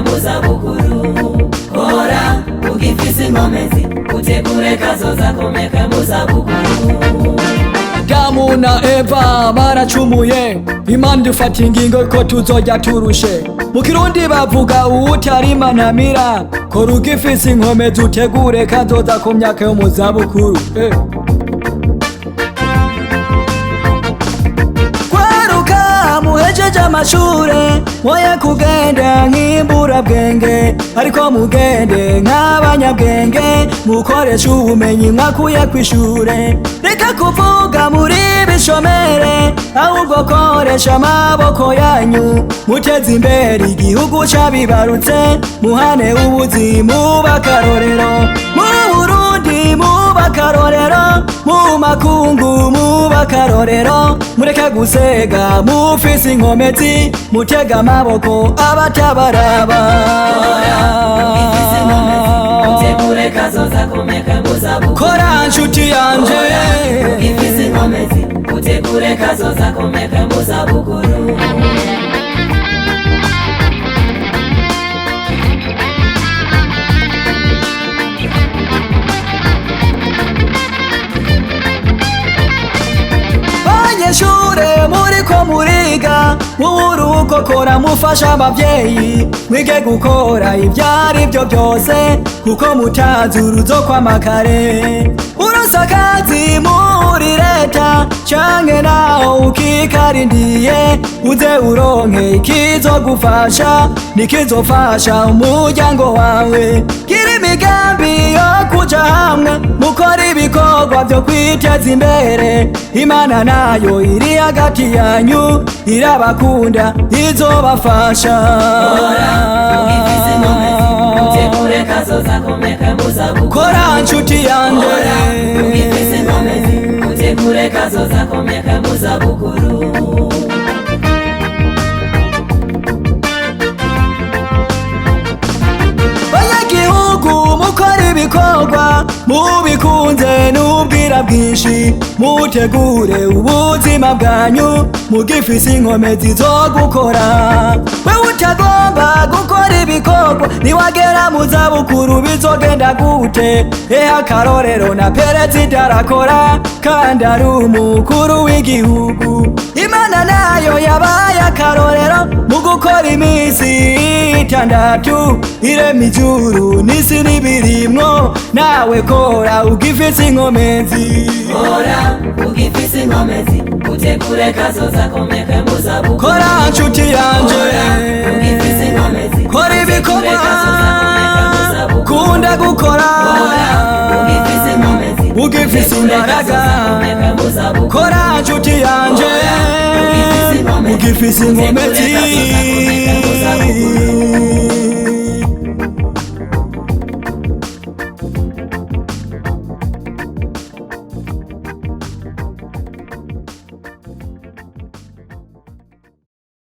myaka mu zabukuru. Kora ugifise inkomezi, utegure kazoza ku myaka mu zabukuru. Adamu na Eva baracumuye, Imana dufata ingingo ko tuzojya turushe. Mu Kirundi bavuga uwutarima ntamira. Kora ugifise inkomezi, utegure kazoza ku myaka yo mu zabukuru. Kwaruka muhejeje amashure, mwoye kugenda nk'imburabwenge, ariko mugende nk'abanyabwenge, mukoresha ubumenyi mwakuye kw'ishure. Reka kuvuga muri bishomere, ahubwo koresha amaboko yanyu, muteze imbere igihugu c'abibarutse, muhane ubuzimu b'akarorero mu Burundi, mubakarorero mu makungu, mubakarorero. Mureke gusega mufise inkomezi, mutega amaboko abatabaraba. Ugifise inkomezi, utegure kazoza ku myaka mu zabukuru. Kora nshuti yanje. Ugifise inkomezi, utegure kazoza ku myaka mu zabukuru. Banyeshure muriko muriga muburuko, kora mufasha abavyeyi, mwige gukora ibyo ari byo byose, kuko mutazi uruzokwama kare. Uronse akazi muri leta canke naho ukikarindiye, uze uronke ikizogufasha nikizofasha umuryango wawe. Gira imigambi yo kuja hamwe, mukora ibikorwa vyo kwiteza imbere. Imana nayo iri hagati yanyu, irabakunda, izobafasha. Ugifise inkomezi, utegure kazoza ku myaka mu zabukuru. Kora nshuti yanje. Ugifise inkomezi, utegure kazoza ku myaka mu zabukuru. Banyagihugu, mukora ibikorwa mubikunze n'ubwira bwinshi, mutegure ubuzima bwanyu mugifise inkomezi zo gukora. Wewe utagomba gukora ibikorwa, niwagera mu zabukuru bizogenda gute? Ehe, akarorero na perezida arakora kandi ari umukuru w'igihugu. Imana nayo yabaye akarorero mu gukora iminsi 6, irema ijuru n'isi n'ibirimwo. Nawe kora ugifise inkomezi. Kora ugifise inkomezi, utegure kazoza ku myaka mu zabukuru. Kora nshuti yanje. Ugifise inkomezi, Kora utegure ibikorwa. kazoza ku myaka mu zabukuru. Kunda gukora. Kora ugifise inkomezi, Ugifise utegure imbaraga. kazoza ku myaka mu zabukuru. Kora nshuti yanje. Ugifise inkomezi, Ugifise utegure inkomezi. kazoza ku myaka mu zabukuru.